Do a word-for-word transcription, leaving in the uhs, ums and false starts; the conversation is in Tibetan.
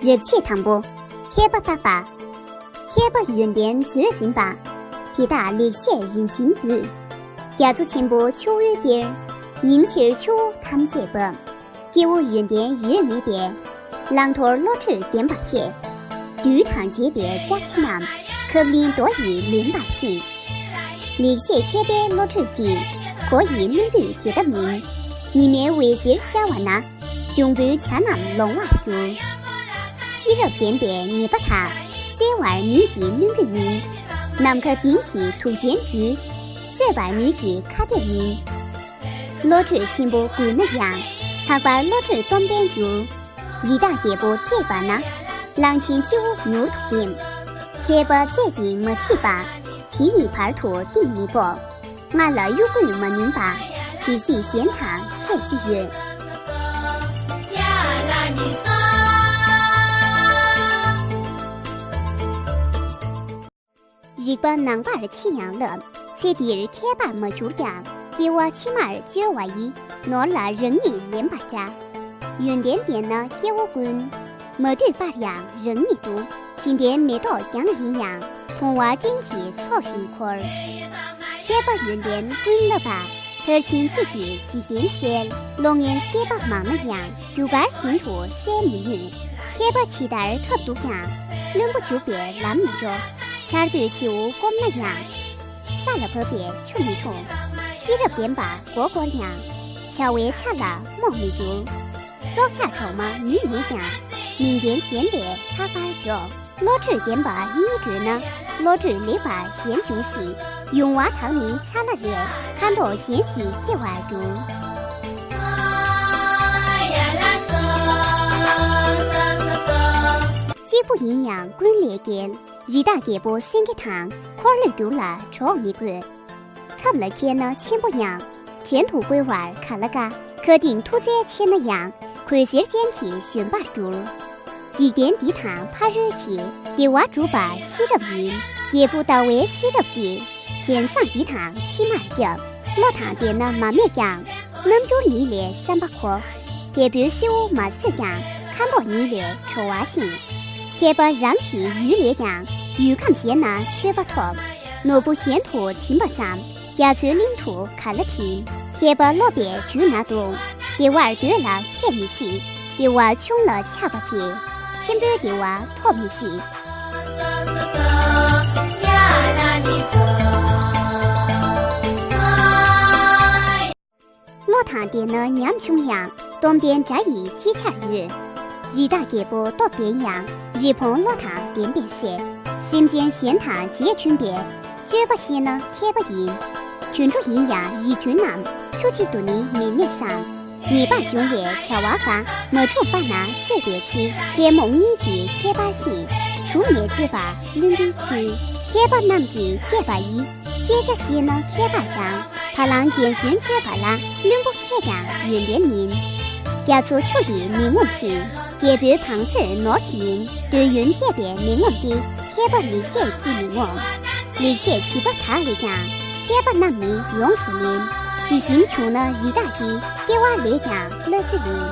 རབ་བྱེད་དང་པོ། མཁས་པ་བརྟག་པ། མཁས་པ་ཡོན་ཏན་མཛོད་འཛིན་པ། དེ་དག་ལེགས་བཤད་རིན་ཆེན་འདུས། རྒྱ་མཚོ་ཆེན་པོ་ཆུ་བོའི་གཏེར། ཉིང་ཕྱིར་ཆུ་བོ་ཐམས་ཅད་འབབ། སྐྱེ་བོ་ཡོན་ཏན་ཡོད་མེད་པའི། བླང་དོར་བློ་གྲོས་ལྡན་པ་མཁས། རྡུལ་དང་འདྲེས་པའི་ལྕགས་ཕྱེ་རྣམས། ཁབ་ལེན་རྡོ་ཡིས་ལེན་པར་ཤེས། ལེགས་བཤད་མཁས་པའི་བློ་གྲོས་ཀྱིས། མགོ་ཡི་རྣམ་འབུད་དེ་ལྟ་མིན། ཉི་མའི་འོད་ཟེར་ཤར་བ་ན། འབྱུང་པོའི་བྱ་རྣམས་ལོང་བར་འགྱུར། ཤེས་རབ་ལྡན་པས་ངེས་པ་དག། གསལ་བར་ནུས་ཀྱི་རྣམ་འབུད་མིན། ནམ་མཁའ་ལྡིང་ཞིང་དུག་ཅན་སྦྲུལ། གསོད་པར་ནུས་ཀྱི་ཁ་གཏད་མིན། བློ་གྲོས་ཆེན་པོ་རྒུད་ན་ཡང་། ལྷག་པར་བློ་གྲོས་སྟོབས་ལྡན་འགྱུར། རི་དྭགས་རྒྱལ་པོ་བསྐྲད་པ་ན། གླང་ཆེན་སྤྱི་བོ་མྱུར་དུ་འགེམས། མཁས་པ་རྩད་ཅིང་མ་ཁྲིད་པ། དེ་ཡི་བར་དུ་གཏིང་མི་དཔོག། སྔར་ལ་གཡོ་འགུལ་མ་ནུས་པ། དེ་སྲིད་གཞན་དང་ཁྱད་ཅི་ཡོད། རིག་པ་ནང་པར་ཕྱིན་ཡང་བསླབ། ཚེ་འདིར་མཁས་པར་མ་གྱུར་ཀྱང་། སྐྱེ་བ་ཕྱི་མར་བཅོལ་བ་ཡི། ནོར་ལ་རང་ཉིད་ལེན་པར་བྱ། ཡོན་ཏན་ལྡན་ན་སྐྱེ་བོ་ཀུན། མ་འདོད་པར་ཡང་རང་ཉིད་དུ། དྲིན་ལྡན་མེ་ཏོག་རྒྱང་རིང་ཡང་། བུང་བ་སྤྲིན་གྱི་ཚོགས་བཞིན་འཁོར། མཁས་པ་ཡོན་ཏན་ཀུན་བསླབ་པ། མཐར་ཕྱིན་གཅིག་གིས་འཇིག་རྟེན་གསལ། བློ་ངན་ཤེས་པ་མང་ན་ཡང་། རྒྱུ་སྐར་བཞིན་དུ་གསལ་མི་ནུས། མཁས་པ་ཇི་ལྟར་ཐབས་རྡུགས་ཀྱང་། བླུན་པོ་འཇུག་པའི་ལམ་མི་འགྲོ། ཆར་སྡོད་བྱེའུ་སྐོམ་ན་ཡང་། ས་ལ་བབས་པས་ཆུ་མི་འཐུང་། ཤེས་རབ་ལྡན་པ་མགོ་བསྐོར་ཡང་། བྱ་བའི་ཆ་ལ་རྨོངས་མི་འགྱུར། སྲོག་ཆགས་གྲོག་མ་མི་རྙེད་ཀྱང་། མིང་ལྡན་གཞན་ལས་ལྷག་པར་མགྱོགས། བློ་གྲོས་ལྡན་པ་གཉིས་བགྲོས་ན། བློ་གྲོས་ལེགས་པ་གཞན་འབྱུང་སྲིད། ཡུང་བ་དག་ནི་ཚ་ལ་ལས། ཁ་མདོག་གཞན་ཞིག་སྐྱེ་བར་འགྱུར། གཅིག་པུ་ཡིན་ཡང་ཀུན་ལས་རྒྱལ། རི་དྭགས་རྒྱལ་པོ་སེང་གེ་དང་། འཁོར་ལོས་བསྒྱུར་ལ་གྲོགས་མི་དགོས། ཐབས་ལ་མཁས་ན་ཆེན་པོ་ཡང་། བྲན་དུ་བཀོལ་བར་ག་ལ་དཀའ། མཁའ་ལྡིང་མཐུ་རྩལ་ཆེ་ན་ཡང་། གོས་སེར་ཅན་གྱིས་བཞོན་པར་འགྱུར། འཇིག་རྟེན་འདི་དང་ཕ་རོལ་གྱི། བདེ་བ་སྒྲུབ་པ་ཤེས་རབ་ཡིན། རྒྱལ་བུ་ཟླ་བའི་ཤེས་རབ་ཀྱིས། བྲན་བཟང་འདི་དང་ཕྱི་མར་སྐྱབས། བློ་དང་ལྡན་ན་མ་རྨས་ཀྱང་། རྣམ་འགྱུར་ཉིད་ལས་བསམ་པ་གོ། དེད་དཔོན་སེའུ་མ་གསོད་ཀྱང་། ཁ་མདོག་ཉིད་ལས་བྲོ་བ་ཤིང་། མཁས་པ་རང་གི་ཡུལ་ལས་ཀྱང་། ཡུལ་ཁམས་གཞན་ན་ཆོད་པ་ཐོབ། ནོར་བུ་གཞན་དུ་བྱིན་པ་ཙམ། རྒྱ་མཚོའི་གླིང་དུ་ག་ལ་བྱིན། མཁས་པ་སློབ་པའི་དུས་ན་ལྟུང་། བདེ་བར་འདོད་ལ་མཁས་མི་སྲིད། བདེ་བ་ཆུང་ལ་ཆགས་པ་སྐྱེ། ཆེན་པོའི་བདེ་བ་ཐོབ་མི་སྲིད། བློ་དང་ལྡན་ན་ཉམ་ཆུང་ཡང་། སྟོབས་ལྡན་དགྲ་ཡི་ཅི་ཆར་ཡོད། རི་དྭགས་རྒྱལ་པོ་སྟོབས་ལྡན་ཡང་། རི་བོང་བློ་དང་ལྡན་པས་བསད། སེམས་ཅན་གཞན་དང་རྗེས་མཐུན་པའི། སྤྱོད་པ་ཤེས་ན་མཁས་པ་ཡིན། དུད་འགྲོ་ཡིན་ཡང་རིགས་མཐུན་རྣམས། ཁྱུ་གཅིག་ཏུ་ནི་མི་གནས་སམ། ངེས་པར་འབྱུང་བའི་བྱ་བ་འགའ། མ་གྲུབ་པ་ན་སྤྱོད་པའི་ཚུལ། མཁས་རྨོངས་གཉིས་ཀྱིས་ཁྱད་པར་ཤེས། གྲུབ་ནས་སྤྱོད་པ་བླུན་པོའི་ཚུལ། མཁས་པ་རྣམས་ཀྱིས་དཔྱད་པ་ཡི། ཤེས་བྱ་ཤེས་ན་མཁས་པར་བགྲང་། བ་ལང་རྒན་གཞོན་སྤྱོད་པ་ལ། བླུན་པོ་མཁས་ཀྱང་ཡོན་ཏན་མིན། རྒྱ་མཚོ་ཆུ་ཡིས་མི་ངོམས་ཤིང་། རྒྱལ་པོའི་བང་མཛོད་ནོར་གྱིས་མིན། འདོད་ཡོན་སྤྱད་པས་མི་ངོམས་ཏེ། མཁས་པ་ལེགས་བཤད་ཀྱིས་མི་ངོམས། ལེགས་བཤད་བྱིས་པ་དག་ལས་ཀྱང་། མཁས་པ་རྣམས་ནི་ཡོངས་སུ་མིན། དྲི་ཞིམ་བྱུང་ན་རི་དྭགས་ཀྱི། ལྟེ་བ་ལས་ཀྱང་གླ་རྩི་ལེན།